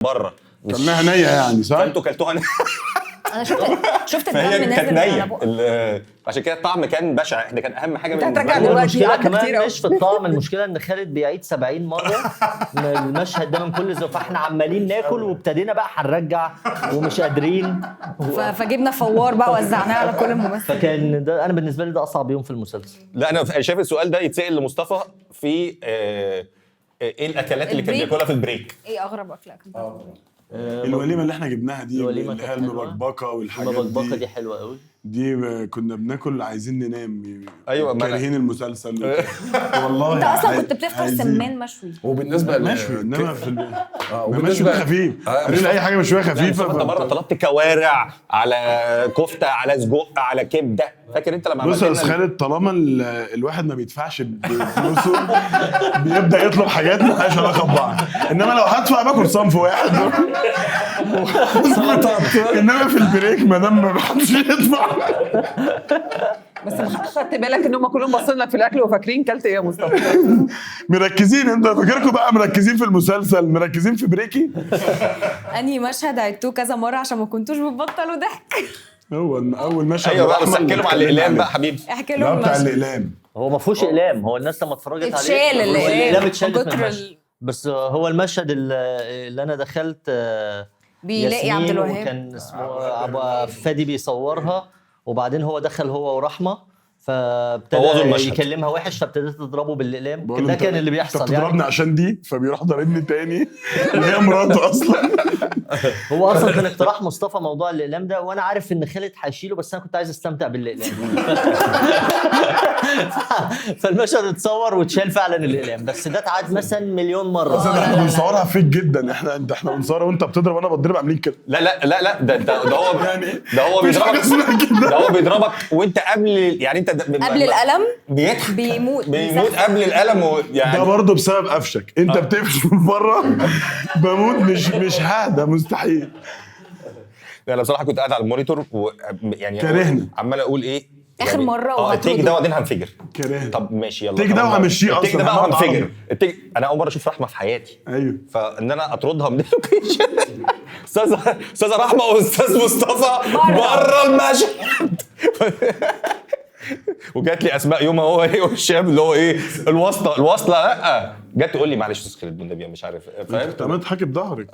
بره. كلناها نيه يعني صح؟ فانتوا كلتوها نيه. انا شفت الدم فهي نازل كانت من على نيه بقك. عشان كده الطعم كان بشع. احنا كان اهم حاجة انت بالنسبة هترجع لنا دلوقتي المشكلة قعدنا كتير كمان أوي. مش في الطعم، المشكلة ان خالد بيعيد 70 مرة من المشهد ده من كل زاوية، فاحنا عمالين ناكل وابتدينا بقى هنرجع ومش قادرين. فجبنا فوار بقى وزعناه على كل الممثل. فكان ده انا بالنسبة لي ده اصعب يوم في المسلسل. لا انا شايف السؤال ده يتسال لمصطفى في ايه الاكلات اللي كان ال break. بياكلها في ال break. ايه اغرب اكله اكلتها؟ الوليمة اللي احنا جبناها دي الوليمة اللي هي كانت حلوة. المبكبكه والحاجات المبكبكه دي دي حلوة قوي. دي كنا بناكل عايزين ننام. أيوة، ما أنا- كارهين المسلسل وكده. والله انت اصلا كنت بتفطر سمان مشوي. وبالنسبة مشوي، انما في البيت مشوي وبالنسبة خفيف. مش قالوا اي حاجة مشوية لا، خفيفة. مصطفى انت مرة طلبت كوارع على كفته على سجق على كبده، فاكر انت لما بص يا عملت استاذ لنا خالد، طالما الواحد ما بيدفعش بفلوسه بيبدا يطلب حاجات مالهاش علاقة ببعض، انما لو هدفع باكل صنف واحد انما في ال break ما دام ما حدش يدفع. بس ما خدت بالك ان هم كلهم باصين لك في الاكل وفاكرين كلت ايه يا مصطفى؟ مركزين، انت فاكركم بقى مركزين في المسلسل، مركزين في break ي. انهي مشهد عدتوه كذا مرة عشان ما كنتوش بتبطلوا ضحك؟ هو اول مشهد ايوه بقى، بس رحمة احكي لهم على اللي الاقلام بقى اتكلمنا حبيبي. احكي عليه. لهم لا بتاع المشهد. الاقلام. هو ما فيهوش اقلام، هو الناس لما اتفرجت عليه اتشال الاقلام الاقلام من اتشالت من كتر المشهد. بس هو المشهد اللي انا دخلت بيلاقي ياسمين عبد الوهاب. وكان اسمه ابو فادي بيصورها، وبعدين هو دخل هو ورحمة بوظوا فابتدى المشهد. يكلمها وحش، فابتدت تضربه بالاقلام. بقول له ده انت- كان اللي بيحصل انت بتضربني يعني. عشان دي، فبيروح ضاربني تاني اللي هي مراته اصلا. هو اصلا كان اقتراح مصطفى موضوع الاقلام ده، وانا عارف ان خالد هيشيله، بس انا كنت عايز استمتع بالاقلام. فالمشهد اتصور واتشال فعلا الاقلام، بس ده اتعاد مثلا مليون مرة. اصلا احنا بنصورها فيك جدا، احنا انت احنا بنصورها وانت بتضرب وانا بتضرب عاملين كده. لا لا لا لا، ده ده هو يعني ده هو مفيش حاجة بيضربك، اسمها كده. ده هو بيضربك وانت قبل، يعني انت قبل القلم بيضحك بيموت بيموت قبل القلم يعني ده برضه بسبب قفشك، انت بتقفش من بره بموت، مش ههدى مستحيل. لا انا بصراحة كنت قاعد على ال monitor ويعني كرهنا. عمال اقول ايه آخر يعني مرة ال take وهترده. ده وبعدين هنفجر. كرهنا. طب ماشي يلا ال take ده طب وهمشيه ال take أصلاً، ده بقى هنقعد وهنفجر. عربي. ال take انا اول مرة اشوف رحمه في حياتي. ايوه. فان انا اطردها من ال location. استاذه رحمه واستاذ مصطفى بره المشهد. وجات لي اسماء يوم هو ايه والشاب اللي هو ايه الواسطة لا جت تقول لي معلش استاذ خالد والنبي مش عارف فاهم. انت عمال تحكي بظهرك.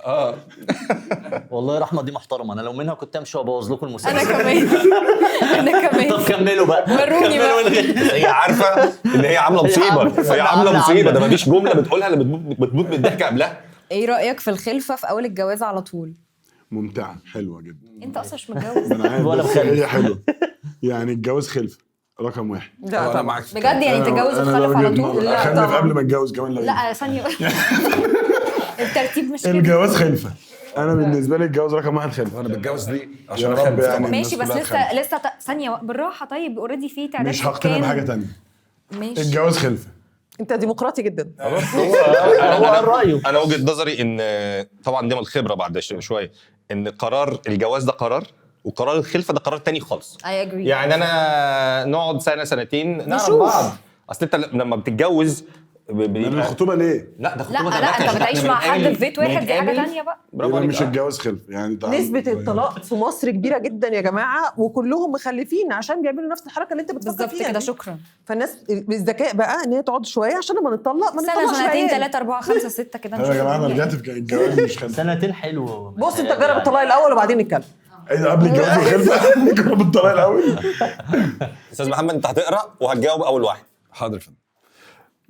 والله رحمه دي محترمه، انا لو منها كنت امشي وابوظ لكم المسلسل. انا كمان انا كمان. طب كملوا بقى، وروني بقى. كملوا الغير. هي عارفه ان هي عامله مصيبة، هي عامله مصيبة، ده مفيش جملة بتقولها اللي بتموت من الضحك قبلها. ايه رايك في الخلفة في اول الجواز على طول؟ ممتعة حلوة جدا. انت اصلا مش متجوز. انا عارف ولا بس مخلف. هي حلوة يعني. الجواز خلفه رقم واحد. لا انا طبعا. معاك. بجد يعني تتجوز أنا وتخلف على وجهة طول؟ نظري. لا اخلف طبعاً. قبل ما اتجوز كمان لو لا ثانية، الترتيب مش كده. الجواز خلفه. انا بالنسبة لي الجواز رقم واحد خلفه. انا بتجوز ليه؟ يا عشان رب اخلف يعني. طبعا. ماشي الناس بس كلها لسه تخلف. لسه ثانية بالراحة. طيب already في تعداد مش هقتنع سكان. بحاجة تانية. ماشي. الجواز خلفه. انت ديمقراطي جدا. هو قال رايه. انا وجهه نظري ان طبعا دي من الخبرة بعد شوية، ان قرار الجواز ده قرار وقرار الخلفة ده قرار تاني خالص. I agree. يعني انا نقعد سنة سنتين نعرف نشوف. بعض. اصل انت لما بتتجوز انا الخطوبة ليه؟ لا ده خطوبه لا ده لا مكنة. انت بتعيش إحنا مع حد بنتقابل- في بيت واحد، دي حاجة بنتقابل. تانية بقى. برافو يبقى عليك. مش الجواز خلفه يعني. نسبة الطلاق في مصر كبيرة جدا يا جماعة، وكلهم مخلفين عشان بيعملوا نفس الحركة اللي انت بتفكر بالظبط فيها كده. دي. شكرا. فالناس بالذكاء بقى ان هي تقعد شوية عشان لما نتطلق ما سنة نطلقش سنتين عيال. 3 4 5 6 كده. ايوه يا نشوف جماعة انا الدنيا. رجعت في الجواز مش خلفه. سنتين حلو. بص انت جرب الطلاق الاول وبعدين نتكلم. ايه ده قبل الجواز والخلفه؟ نجرب الطلاق الاول. استاذ محمد انت هتقرا وهتجاوب اول واحد. حاضر يا فندم.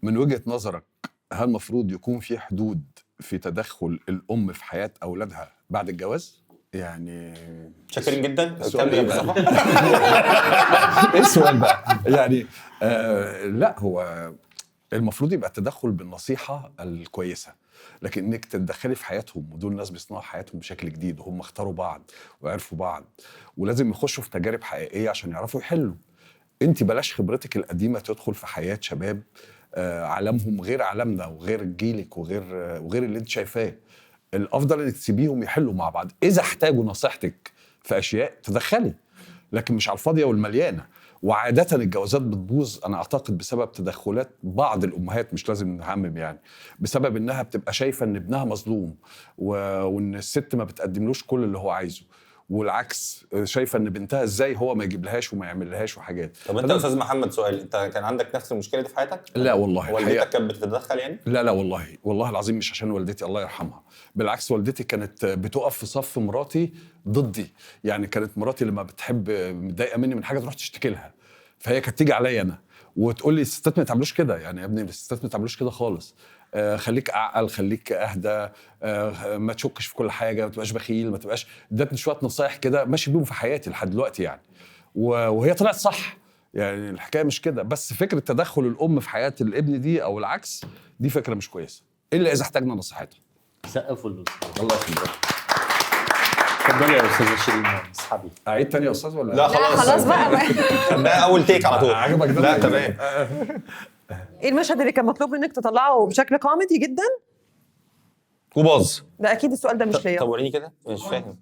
من وجهة نظرك هل المفروض يكون في حدود في تدخل الأم في حياة أولادها بعد الجواز؟ يعني شاكرين جدا. السؤال كمل يا إيه بقى؟ مصطفى. ايه السؤال بقى؟ يعني لا هو المفروض يبقى التدخل بالنصيحة الكويسة، لكن انك تتدخلي في حياتهم، ودول ناس بيصنعوا حياتهم بشكل جديد وهم اختاروا بعض وعرفوا بعض، ولازم يخشوا في تجارب حقيقية عشان يعرفوا يحلوا. انت بلاش خبرتك القديمة تدخل في حياة شباب عالمهم غير عالمنا وغير جيلك وغير اللي انت شايفاه. الافضل انك تسيبيهم يحلوا مع بعض، اذا احتاجوا نصيحتك في اشياء تدخلي، لكن مش على الفاضيه والمليانه. وعاده الجوازات بتبوظ انا اعتقد بسبب تدخلات بعض الامهات، مش لازم نعمم يعني، بسبب انها بتبقى شايفه ان ابنها مظلوم وان الست ما بتقدملوش كل اللي هو عايزه، والعكس شايفه ان بنتها ازاي هو ما يجيبلهاش وما يعملهاش وحاجات. طب انت يا استاذ محمد سؤال، انت كان عندك نفس المشكلة دي في حياتك؟ لا والله. والدتك كانت بتتدخل يعني؟ لا لا والله، والله العظيم مش عشان والدتي الله يرحمها، بالعكس والدتي كانت بتقف في صف مراتي ضدي. يعني كانت مراتي لما بتحب متضايقة مني من حاجة تروح تشتكي لها، فهي كانت تيجي عليا انا وتقول لي الستات ما يتعاملوش كده، يعني يا ابني الستات ما يتعاملوش كده خالص، خليك اعقل، خليك اهدى، ما تشكش في كل حاجة، ما تبقاش بخيل، ما تبقاش. ادتني شوية نصايح كده ماشي بيهم في حياتي لحد دلوقتي يعني، وهي طلعت صح يعني. الحكاية مش كده، بس فكرة تدخل الام في حياة الابن دي او العكس دي فكرة مش كويسة، الا اذا احتاجنا نصيحتها. سقفوا للاستاذ. الله يخليك. اتفضلي يا استاذه شيرين اسحبي. اعيد تاني يا استاذ ولا لا؟ خلاص خلاص بقى. ده اول take على طول. عجبك ده؟ لا تمام. ايه المشهد اللي كان مطلوب منك تطلعه بشكل كوميدي جدا وباظ؟ ده اكيد السؤال ده مش ليا. طب وريني كده، مش فاهم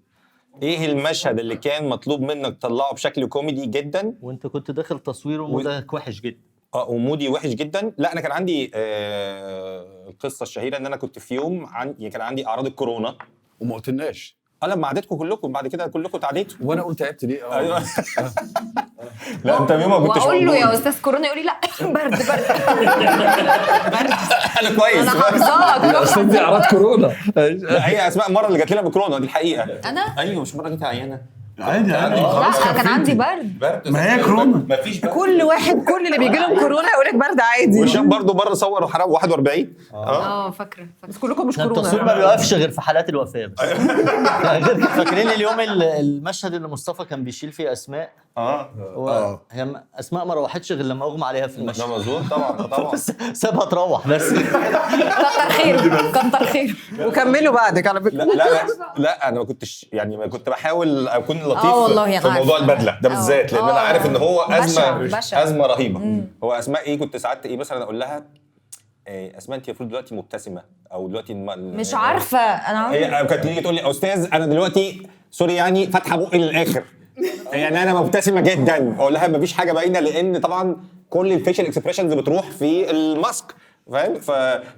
ايه المشهد اللي كان مطلوب منك تطلعه بشكل كوميدي جدا وانت كنت داخل تصويره ومودك وحش جدا. و mood ي وحش جدا. لا انا كان عندي القصة الشهيرة ان انا كنت في يوم كان عندي اعراض الكورونا وما قلتلناش. لما عديتكم كلكم بعد كده كلكم تعديتوا وانا قلت عبت ليه. ايوه. لا انت يوم ما كنتش واقول له يا استاذ كورونا يقول لي لا برد برد برد. انا كويس، انا حافظاك. يا استاذ دي اعراض كورونا. لا هي اسماء المرة اللي جات لنا بكورونا دي الحقيقة. انا ايوه مش مرة جيت عيانه عادي عادي خلاص. لا كان عندي برد. برد ما هي كورونا. مفيش برد. كل واحد كل اللي بيجي لهم كورونا يقول لك برد عادي. وهشام برضه مرة صور حرام 41. فاكره. بس كلكم مش كورونا. التصوير ما بيوقفش غير في حالات الوفاة بس. غير فاكرين اليوم المشهد اللي مصطفى كان بيشيل فيه اسماء؟ هي اسماء ما روحتش غير لما اغمى عليها في المشهد. ده مظبوط طبعا طبعا. سابها تروح بس. كتر خير كتر خير. وكملوا بعدك على فكرة. لا لا لا انا ما كنتش يعني، ما كنت بحاول اكون لطيف في موضوع البدلة ده بالذات، لان انا عارف ان هو ازمة ازمة رهيبة. هو اسماء ايه كنت ساعات ايه مثلا اقول لها إيه اسماء انت المفروض دلوقتي مبتسمة او دلوقتي مش عارفه انا. هي كانت تيجي تقول لي استاذ انا دلوقتي sorry يعني فاتحة بقي للاخر يعني انا مبتسمة جدا. اقول لها مفيش حاجة باينة، لان طبعا كل ال facial expressions بتروح في ال mask، فاهم؟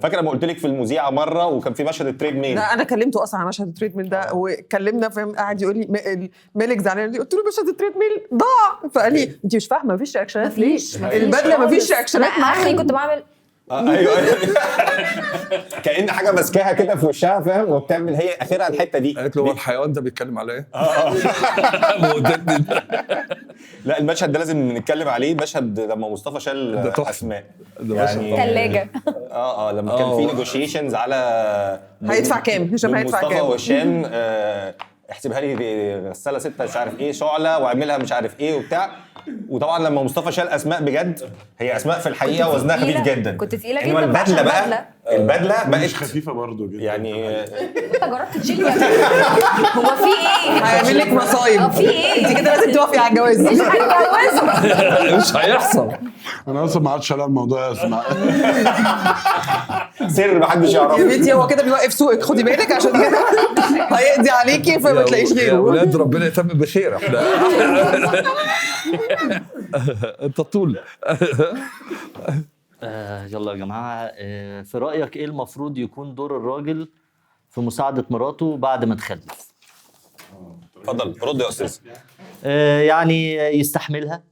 فاكره لما قلت لك في المذيعه مرة وكان في مشهد ال treadmill. لا انا كلمته اصلا على مشهد ال treadmill ده، وكلمنا فاهم، قاعد يقول لي مالك زعلانة؟ قلت له مشهد ال treadmill ضاع. فقال لي انت مش فاهمه مفيش reaction ات ليه؟ البدلة مفيش reaction ات معاها. اخري كنت بعمل ايوه كأن حاجة ماسكاها كده في وشها فاهم، وبتعمل هي اخرها الحتة دي. قالت له هو الحيوان ده بيتكلم على ايه؟ لا المشهد ده لازم نتكلم عليه، مشهد لما مصطفى شال اسماء يعني ثلاجه. لما كان في negotiations على هيدفع كام هشام، هيدفع كام مصطفى وهشام، احسبها لي غسالة 6 مش عارف ايه شعله واعملها مش عارف ايه وبتاع. وطبعا لما مصطفى شال اسماء بجد، هي اسماء في الحقيقة وزنها خفيف جدا، كنت تقيلة جدا. البدلة بقى، البدلة بقت مش خفيفة برضه جدا يعني. انت جربت تشيل؟ هو في ايه؟ هيعمل لك مصايب. في ايه؟ انت كده لازم توافقي على الجواز. مش هتجوزه، مش هيحصل. انا اصلا ما عادش على الموضوع يا اسماء، سر ما حدش يعرفه يا بنتي. هو كده بيوقف سوقك، خدي بالك عشان كده هيقضي عليكي فما تلاقيش غيره. يا اولاد ربنا يتم بخير. احنا انت طول. يلا يا جماعة، في رايك ايه المفروض يكون دور الراجل في مساعدة مراته بعد ما تخلف؟ اتفضل رد يا استاذ. يعني يستحملها،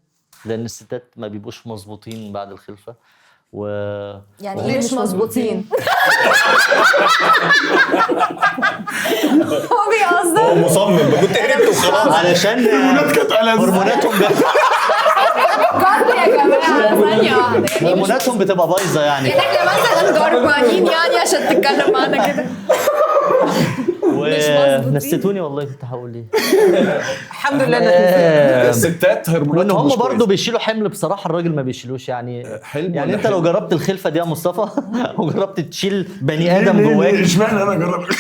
لان الستات ما بيبقوش مظبوطين بعد الخلفة. و يعني ايه مش مظبوطين؟ هو بيهزر، هو مصمم. كنت هربت وخلاص علشان هرموناتهم جرب يا جماعة ثانية واحدة، هرموناتهم بتبقى بايظة يعني. احنا مثلا جربانين يعني عشان تتكلم معانا كده. ونسيتوني والله كنت هقول ايه. الحمد لله الستات هرموناتهم وان هم برضه بيشيلوا حمل بصراحة، الراجل ما بيشيلوش يعني. حلم يعني انت لو جربت الخلفة دي يا مصطفى وجربت تشيل بني ادم جواك. اشمعنى انا جربت؟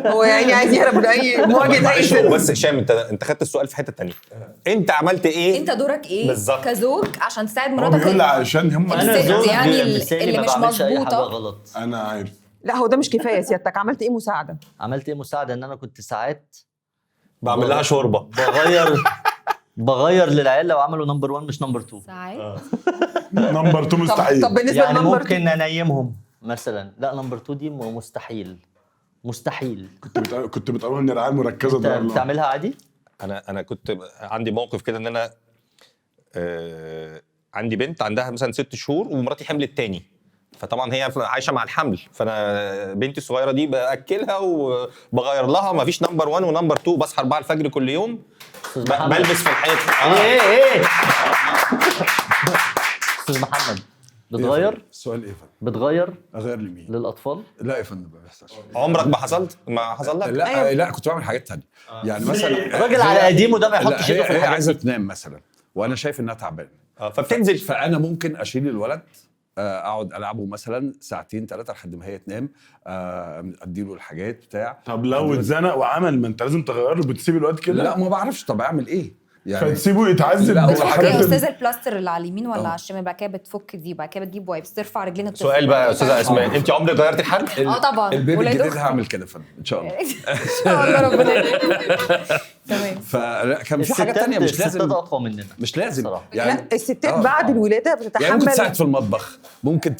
هو يعني عايز يهرب من اي مواجهة اي شيء. بس هشام انت خدت السؤال في حتة ثانية. انت عملت ايه؟ انت دورك ايه بالظبط كزوج عشان تساعد مراتك؟ هو بيقول عشان هم انا زوج يعني اللي مش مظبوطة. غلط. انا عارف. لا هو ده مش كفاية سيادتك. عملت ايه مساعدة؟ عملت ايه مساعدة؟ ان انا كنت ساعات بعمل لها شوربة، بغير للعيال لو عملوا number 1 مش number 2. ساعات number 2 مستحيل. طب بالنسبة يعني ل number ممكن انيمهم مثلا، لا number 2 دي مستحيل مستحيل. كنت بتقول ان الرعاية المركزة انت بتعملها عادي؟ انا كنت عندي موقف كده ان انا عندي بنت عندها مثلا 6 شهور ومراتي حملت تاني، فطبعا هي عايشه مع الحمل، فانا بنتي الصغيرة دي باكلها وبغير لها، ما فيش number 1 و number 2، بصحى 4 الفجر كل يوم بلبس في الحيط. ايه ايه استاذ محمد بتغير؟ السؤال ايه يا فندم؟ بتغير اغير لمين؟ للاطفال؟ لا يا فندم ما بيحصلش. عمرك ما حصلت؟ ما حصل لك؟ لا لا كنت بعمل حاجات ثانية يعني مثلا الراجل على قديمة ده ما يحطش ايده في هي الحاجات. عايزه تنام مثلا وانا شايف انها تعبانة فبتنزل، فانا ممكن اشيل الولد اقعد العبه مثلا ساعتين 3 لحد ما هي تنام، اديله الحاجات بتاع. طب لو اتزنق وعمل، ما انت لازم تغير له، بتسيب الواد كده؟ لا ما بعرفش، طب اعمل ايه يعني؟ فتسيبه يتعذب. لا، بتفك يا استاذ البلاستر اللي على اليمين ولا على الشمال، بعد كده بتفك دي، بعد كده بتجيب wipes ترفع رجلين الطفل. سؤال بقى يا استاذه اسماء، انت عمرك غيرتي لحد؟ طبعا ال baby الجديد هعمل كده يا فندم ان شاء الله. ان شاء الله ربنا. تمام. فلا كان في حاجات ثانية مش لازم، الستات اقوى مننا مش لازم يعني. لا الستات بعد الولادة بتتحمل يعني، ممكن تساعد في المطبخ، ممكن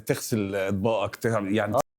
تغسل اطباقك، يعني